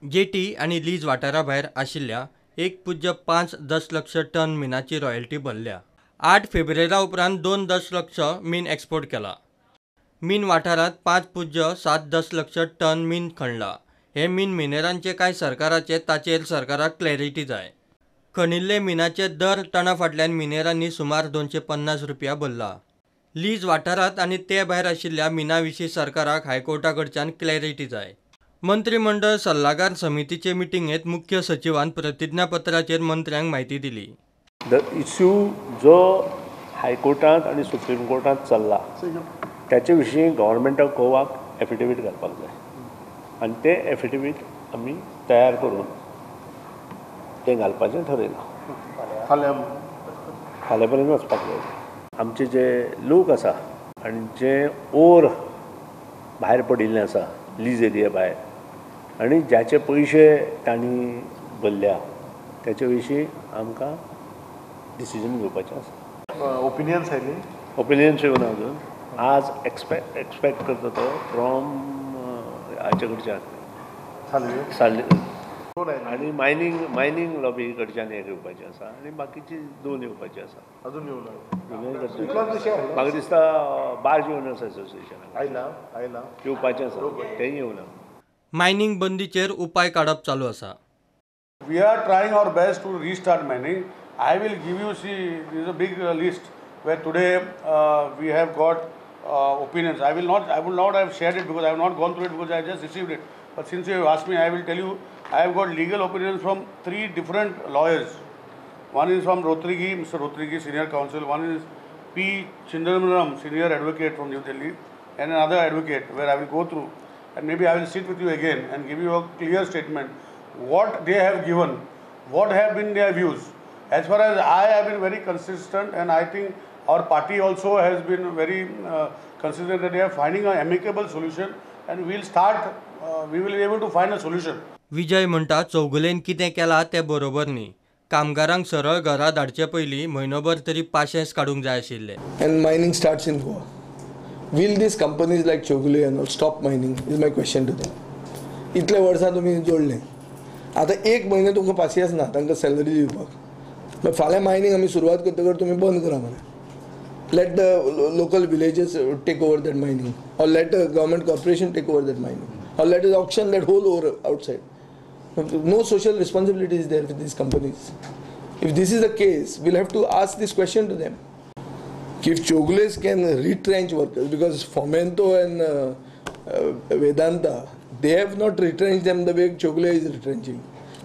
Jetty आनी lease वाठारा भायर आशिल्ल्या 1.5 दशलक्ष टन मिनाची रॉयल्टी भरल्या. 8 फेब्रुवारा उपरांत 2 दशलक्ष मीन एक्सपोर्ट केला. मीन वाठारांत 5.7 दशलक्ष टन मीन खणला. हे मीन मिनेरांचे काय सरकाराचे ताचेर सरकाराक क्लॅरिटी जाय. खणिल्ले मिनाचे दर टना फाटल्यान मिनेरांनी सुमार 250 रुपया भरला. लीज वाठारांत आनी ते भायर आशिल्ल्या मिना विशीं सरकाराक हायकोर्टा कडच्यान क्लॅरिटी जाय. मंत्रीमंडळ सल्लागार समितीचे मिटिंगेत मुख्य सचिवान प्रतिज्ञापत्राचेर मंत्र्यांक म्हायती दिली. The issue जो हायकोर्टांत आनी सुप्रीम कोर्टांत चल्ला त्याचे विशीं गव्हर्मेंट ऑफ गोवाक एफिडेवीट घालपाक जाय आनी ते एफिडेवीट आमी तयार करून तें घालपाचें ठरयलां. फाल्यां पर्यंत वचपाक जाय. आमचे जे लोक आसा आनी जे ओर भायर पडिल्लें आसा लीज एरिया भायर आनी ज्याचे पयशे तांणी भरल्या त्याचे विशीं आमकां डिसिजन घेवपाचें आसा. ओपिनियन्स आयली? ओपिनियन्स येवना अजून. आज एक्सपेक्ट करता तो फ्रॉम हाचे कडच्यान साल्वे आनी मायनींग लॉबी कडच्यान एक येवपाचें आसा आनी बाकीची 2 येवपाची आसा. अजून येवना. म्हाका दिसता बार्ज ओनर्स एसोसिएशन आयला येवपाचें आसा, तेंय येवना. मायनींग बंदीचेर उपाय काडप चालू आसा. We are trying our best to restart mining. I will give you, see, this is a big list where today we have got opinions. I would not have shared it because I have not gone through it because I just received it. But since you have asked me, I will tell you, I have got legal opinions from 3 different lawyers. One is from Rotrigi, Mr. Rotrigi, senior counsel. One is P. Chindamaram, senior advocate from New Delhi, and another advocate where I will go through. And maybe I will sit with you again and give you a clear statement what they have given, what have been their views. As far as I have been very consistent, and I think our party also has been very consistent that they are finding an amicable solution, and we will start, we will be able to find a solution. Vijay म्हणटा चौगुलेन कितें केलां तें बरोबर न्ही. कामगारांक सरळ घरा धाडचे पयलीं म्हयनोभर तरी पाशेंस काडूंक जाय आशिल्लें. And mining starts in Goa. Will these companies like Chowgule and all stop mining is my question to them. इतले वर्सां तुमी जोडले, आतां एक म्हयनो तुमकां पासियेंस ना तांकां सॅलरी दिवपाक. मागीर फाल्यां मायनींग आमी सुरवात करतकर तुमी बंद करा मरे. Let the local villages take over that mining, or let the government corporation take over that mining, or let us auction that whole ore outside. No social responsibility is there with these companies. If this is the case, we'll have to ask this question to them. If Chowgules can retrench workers, because Fomento and Vedanta, they have not retrenched them the way Chowgule is retrenching.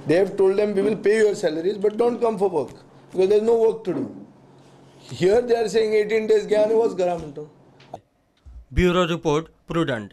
They have told them, we will pay your salaries, but don't come for work, because there is no work to do. Here they are saying 18 days gya ani vach ghara mhanto. Bureau report, Prudent.